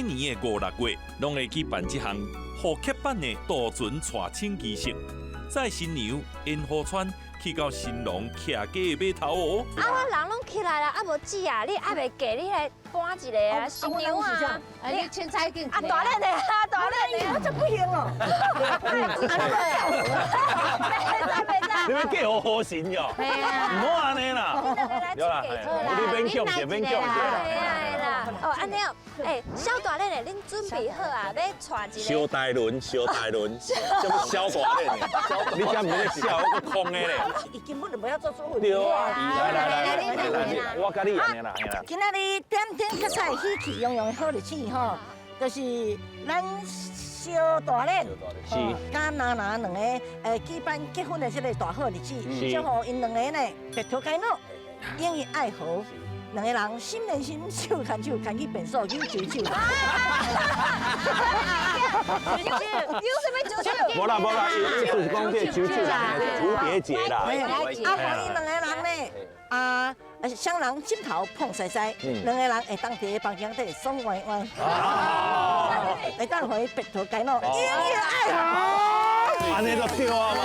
年的五六月，攏會去辦這項復刻版的渡船娶親儀式，載新娘沿河川去到新郎徛家的碼頭哦。啊，阮人攏起來啦，啊無姊啊，你猶未嫁，你來搬一個啊，新娘啊，你凊彩緊。啊大咧的啊，大咧的，我這不行哦。袂使袂使。你欲嫁予河神喲？毋好按呢啦。對啦，你免強者，免強者。係啦，哦，按呢哦，欸，小大咧的，恁準備好啊，欲娶一個。小大輪，小大輪，什麼小大咧？你這毋是咧笑，我空的咧。伊根本就無曉做主婦。對啊，來來來來來，我佮你按呢啦。今仔日點燈結彩，喜氣洋洋的好日子吼，就是咱小大練，佮娜娜兩個舉辦結婚的這個大好日子，祝予𪜶兩个呢白頭偕老，永遠愛河。兩個人心連心，手牽手，牽去便所，扭手手。扭啥物手手？無啦無啦，意思是講這手手啦，蝴蝶結啦。啊，予𪜶兩個人呢，啊，雙人枕頭碰西西，兩個人會當佇房間底爽歪歪，會當予伊白頭偕老，永遠愛河。按呢就對啊嘛。